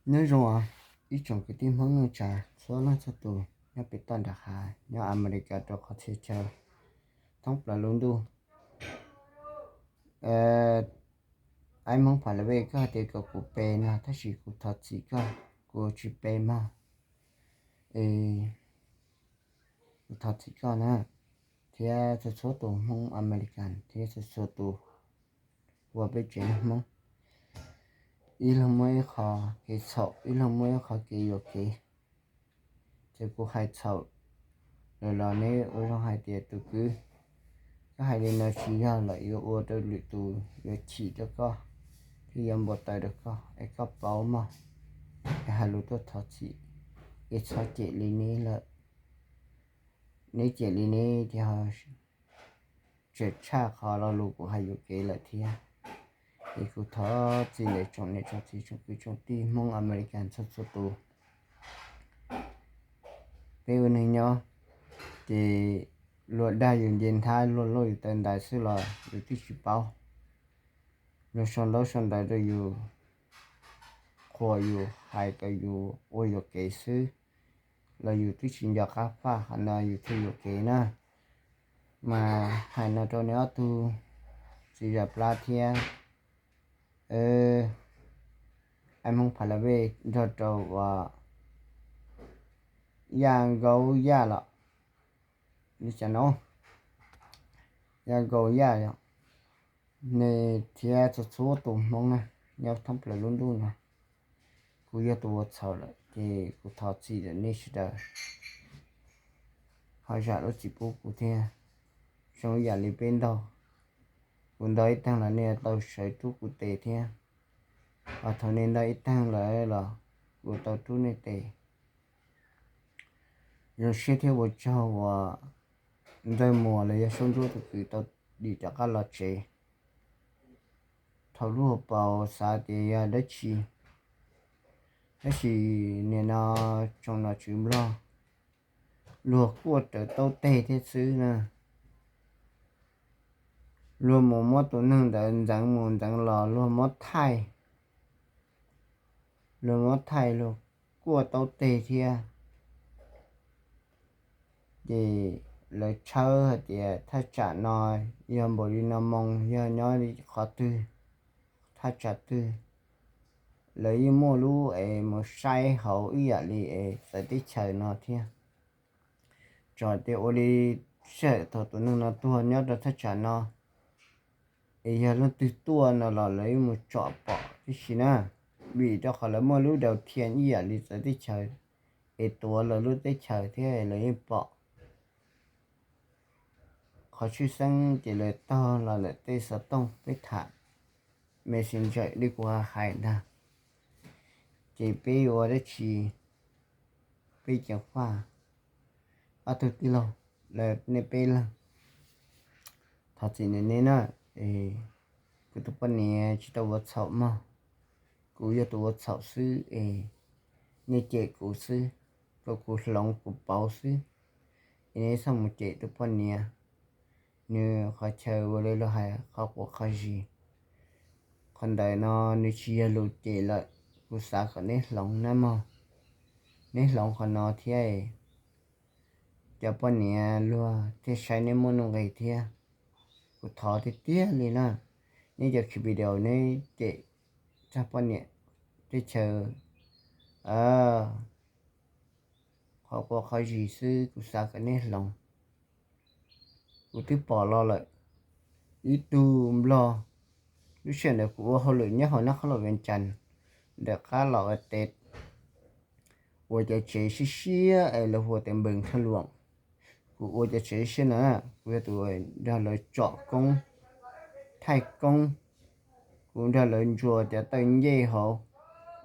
Nyob zoo os, ib tsoom kwv tij Hmoob neej tsa txhua leej txhua tus nyob pem toj nram hav, nyob Amelikas rau qhov txhia chaw thoob plaws lub ntuj. Aib Hmoob Pha La Vej, koj hais tias kom kuv pe no, tab sis kuv thov txim koj, kuv tsis pe mog. Es kuv thov txim koj na, thiab txhua txhua tus Hmoob Amelikas thiab txhua txhua tus uas peb tsev neeg Hmoob, ib leeg muaj ib qho kev txhaum, ib leeg muaj ib qho kev yuam kev. Ces kuv hais txhaum lawm los neb ua zoo hais tias tus kwv, koj hais li no tsis yog lawm, yuav ua rau lwm tus yuav chim rau koj thiab yuav npau taws rau koj, es koj paub mog, es hais lus tuaj thov txim, es txhob cem li neb lawm. Neb cem li neb ces ho tseem tshaj qhov lo lus kuv hais yuam kev lawm thiab. Es kuv thov txim ntawm tsoom niam tsoom txiv tsoom kwv tsoom tij Hmoob Amelikas txhua txhua tus. Peb ua neeg nyob ces luag dag yus nce nthab, luag lauj yus taw ntais xwb los yus twb tsis paub. Luag sau ntaub sau ntawv rau yus, qhuas yus, hais kom yus ua yuam kev xwb los yus twb tsis nco qab faj, qhov no yus thiaj yuam kev na. Mas hais no rau neb ob tug txiv Zam Plab thiab Aib Hmoob Pha La Vej nrog rau uas Yaj Nkaub Yaj los li cas no, Yaj Nkaub Yaj, nws thiab txhua txhua tus Hmoob na, nyob thoob plaws lub ntuj no. Kuv yog tus ua txhaum lawm ces kuv thov txim rau nej sawv daws. Ho zam lub txim pub kuv thiab, zoo ib yam li peb ntaug. Kuv ntaug ib teg los nej tau sawv rub kuv tes thiab, ho thaum nej ntaug ib teg lawm los kuv tau rub nej tes. Zoo siab thiab ua tsaug uas Ntxawg Muas los yog Saub Ntsuab tus kwv tau dim rov qab los tsev. Thaum lub hauv paus xav tias yog dab tsi, tab sis nim no tsoom nom tswv Nplog luag kuaj rawv taub teg thiab xwb na. Luag mus muab tus neeg ntawd ntxeev mus ntxeev los luag muab thaij, luag muab thaij luag kuaj taub teg thiab. Ces lawv tshawb hais tias thaj tsam no yog npaum li no moo, yog nyob li qhov twg, thaj tsam twg. Lawv yeej muaj lub es mus saib hauv ib yam li es txawv teb chaws no thiab. Tso tias ua li sij hawm thaum tus neeg no tuag nyob rau thaj tsam no, es yog leej twg tuaj no los lawv yeej mus tsom pom tib si na, vim rau qhov lawv muaj lub daus thiaj ib yam li txawv teb chaws, es tuav lawv lub teb chaws thiab lawv yeej pom. Qhov tshwj xeeb ces lawv taug los ntawm tej xov tooj peb tham Messenger li kuv hais ntag. Ces peb ua dab tsi, peb ceev faj. Ob tug tij laug, lawv nej peb leeg, thov txim ntawm nej na. Kuv tus poj niam tsis tau ua txhaum mog, kuv yog tus ua txhaum xwb es nej cem kuv xwb, kom kuv hloov kuv pauv xwb, es nej txhob mus cem tus poj niam. Nws qhov chaw ua li luag hais qhov quav qhov zis, qhov ntawd no nws tsis yog lus cem lawm, kuv xav kom neb hloov na mog. Neb hloov qhov no thiab, cov poj niam luag thiaj saib neb muaj nuj nqis thiab. Kuv thov tiag tiag li na, neb cov khij video neb cem txog poj niam teb chaws, qhov quav qhov zis xwb, kuv xav kom neb hloov. Kuv twb pom los lawm, ib tug nplog, lub sij hawm ntawd kuv ua hauj lwm nyob hauv Naj Khoos Luam Vees Cas, ntawm qab los ua teb, ua cov tsev siab siab es lawv hu tias npees thaj luam. Kuv ua cov tsev siab na, kuv yog tus nrog lawv tsom koob, thaij koob, kuv nrog lawv ntsuas cov taw ncej hauv,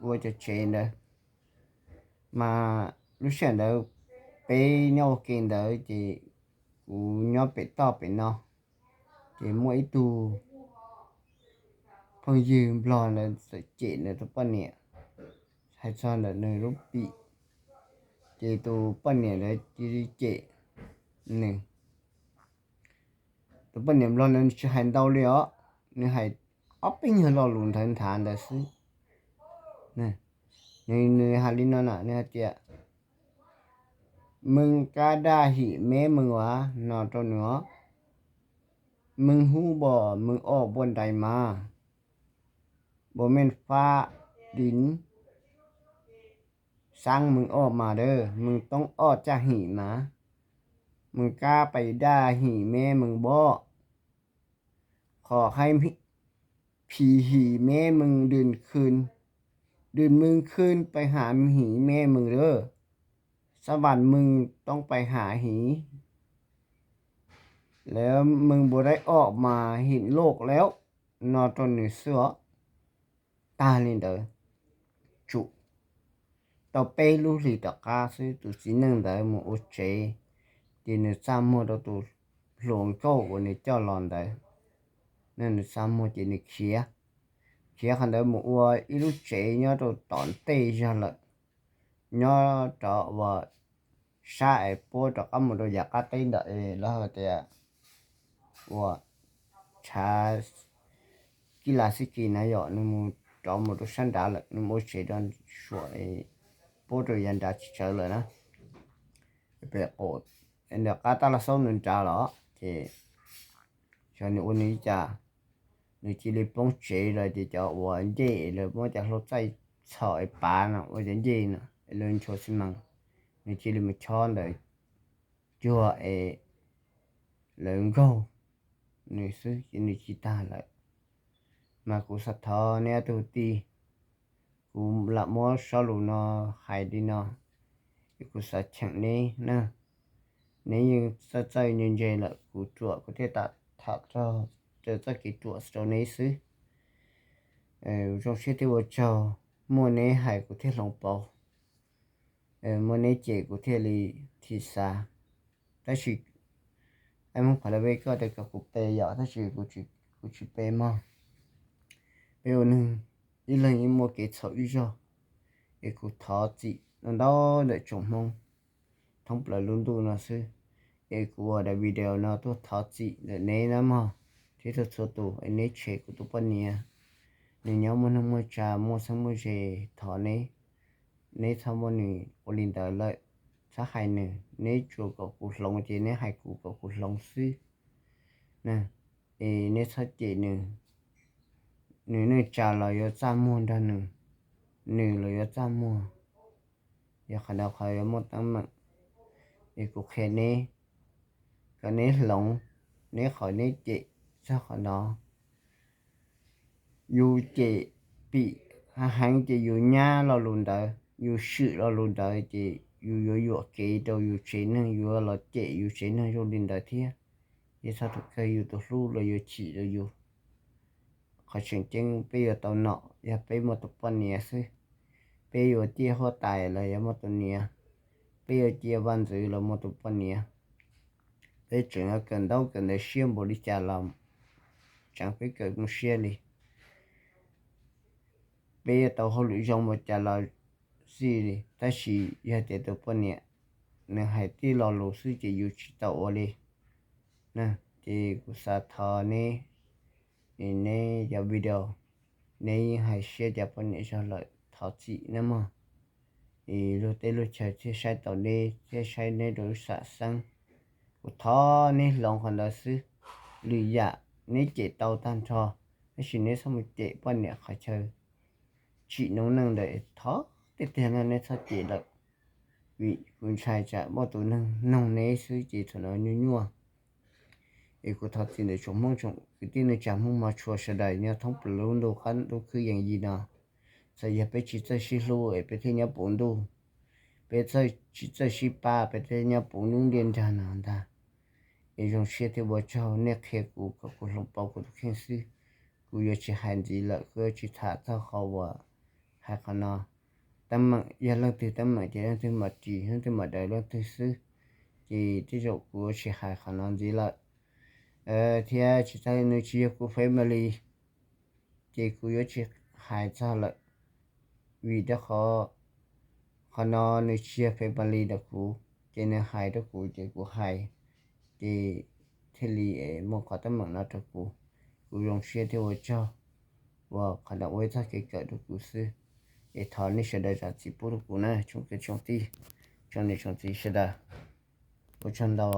ua cov tsev ntawd. Mas lub sij hawm ntawd peb nyob ua ke ntawd ces kuv nyob pem toj pem no, ces muaj ib tug phooj ywg nplog ntawd txawm cem nws tus poj niam, hais txog ntawm nws lub pim, ces tus poj niam ntawd cia li cem nws. Tus poj niam nplog ntawd nws tsis hais ntau li os, nws hais ob peb nyuag lo lus nthawv nthav ntawd xwb. Nws, nws hais li no na, nws hais tias, Mws kab daj him meb mws as, no rau nws os. Mws hub npos mws oj npuaj ntais mas, npos mej fab din xaab mws oj mas dawb, mws toob oj caj him mas, mws kab pais daj him meb mws npov, qhov haib phim him meb mws dws khw, dws mws khw pais ham him meb mws dawb, xab vam mws toob pais ham him, lawv mws npus daib oj mas him loj lawm, no rau nws xwb os. Tag li ntawd, tsum tau peb lub hlis tom qab xwb tus txiv neej ntawd mus ua tsev, ces nws txaj muag rau tus hluas nkauj uas nws coj los ntawd, nws txaj muag ces nws khiav, khiav qhov ntawd mus ua ib lub tsev nyob rau tom ntej zog lawm, nyob rov ua sab es puab rov qab mus rau yav qab teb ntawm lawv hais tias ua tshav kij las xib kis na yom, nws mus rov mus rau sab nrad lawm, nws mus ua tsev rau suam puab rau yav nrad tsis tsawv lawm na. Pem qaum nram qab tab laj xaub nws nrad los ces xyov nws ua nws li cas, nws cia li poob tsev lawm ces cov uas ncej lawv muab cov hlau txaij txhom es pav no ua cov ncej no es lawv nchuav xi mas, nws cia li mus chob ntawd cuag es lawv nkaug nws xwb ces nws tsis tag lawm. Mas kuv xav thov neb ob tug tij, kuv lam muab sob lus no hais li no, es kuv xav cheem neb na, neb yeej txawj txawj ntse ntse lawm, kuv ruam kuv thiaj tham txog txoj kev ruam rau neb xwb. Zoo siab thiab ua tsaug, muaj neb hais kuv thiaj hloov pauv, muaj neb cem kuv thiaj li thim xav. Tab sis, Hmoob Pha La Vej koj tias kom kuv pe yom, tab sis kuv tsis pe mog. Peb ua neeg ib leeg yeej muaj kev txhaum ib zaug, es kuv thov txim ntau ntau ntawm tsoom Hmoob thoob plaws lub ntuj no xwb. Es kuv ua daim video no tuaj thov txim ntawm neb na mog, thiab tuaj txhua tus es neb tshem kuv tus poj niam, nws nyob muaj neej muaj tsa muaj xeeb muaj ze, thov neb, neb txhob muab nws ua li ntawd lawm, txhob hais nws, neb tsuas kom kuv hloov ces neb hais kuv kom kuv hloov xwb. Es neb txhob cem nws, nws neej tsa los yuav txaj muag nrog nws, nws los yuav txaj muag, yog qhov ntawd qhov yuav muaj teeb meem. Es kuv qhia neb, kom neb hloov, neb qhov neb cem txog qhov no. Yus cem pim heev ces yus nyab lo lus ntawd, yus swm lo lus ntawd ces yus yuav yuam kev rau yus tsev neeg, yuav los cem yus tsev neeg zoo li ntawd thiab. Ces txog thaum kawg yus tus hlub los yuav chim rau yus. Qhov tseem ceeb peb yuav tau nom yog peb muaj tus poj niam xwb. Peb yuav ciaj huab tais los yuav muaj tus niam, peb yuav cia vaj ntxwv los muaj tus poj niam. Peb tseem yuav kawm ntaub kawm ntawv siab npaum li cas los tseem peb kawm mus siab li. Peb yuav tau hauj lwm zoo npaum cas los xij li, tab sis yog tias tus poj niam nws hais tib lo lus xwb ces yus tsis tau ua li. Ces kuv xav thov neb, neb cov video, neb yeej hais siab cov poj niam zog lawm thov txim nawb mog. Es luag teb luag chaw thiaj saib tau neb thiab saib neb rau lub sam xeeb. Kuv thov neb hloov qhov ntawd xwb. Lwm yam neb cem tau tag nrho, tab sis neb txhob mus cem poj niam qhov chaw tsim noob neej ntawd, thov tiag tiag no neb txhob cem lawm. Vim kuv ntshai tsam muaj tus neeg noog neb xwb ces thaum no nyuaj nyuaj. Es kuv thov txim ntawm tsoom Hmoob tsoom kwv tij neej tsa Hmoob mog tshua sawv daws nyob thoob plaws lub ntuj qab ntuj khwb yees yim no. Txawm yog peb tsis txawj sib hlub es peb thiaj nyob puv ntuj, peb tsis txawj sib pab peb thiaj nyob puv ntuj ntiaj nrag no ntag. Es zoo siab thiab ua tsaug nej qhia kuv kom kuv hloov pauv kuv tus kheej xwb. Kuv yuav tsis hais ntxiv lawm, kuv yuav tsis tham txog qhov uas hais qhov no. Teeb meem yog leej twg teeb meem ces leej twg mam ris leej twg mam daws leej twg xwb. Ces tej zaum kuv yuav tsis hais qhov no ntxiv lawm. Thiab tsis tas nws tsis yog kuv family, ces kuv yuav tsis hais txog lawm. Vim rau qhov, qhov no nws tsis yog family ntawm kuv, ces nws hais rau kuv ces kuv hais, ces thiaj li muaj qhov teeb meem no rau kuv. Kuv zoo siab thiab ua tsaug uas qhov no ua ib txoj kev kawm rau kuv xwb. Es thov nej sawv daws zam txim pub rau kuv na tsoom kwv tsoom tij, tsoom niam tsoom txiv sawv daws. Ua tsaug ntau.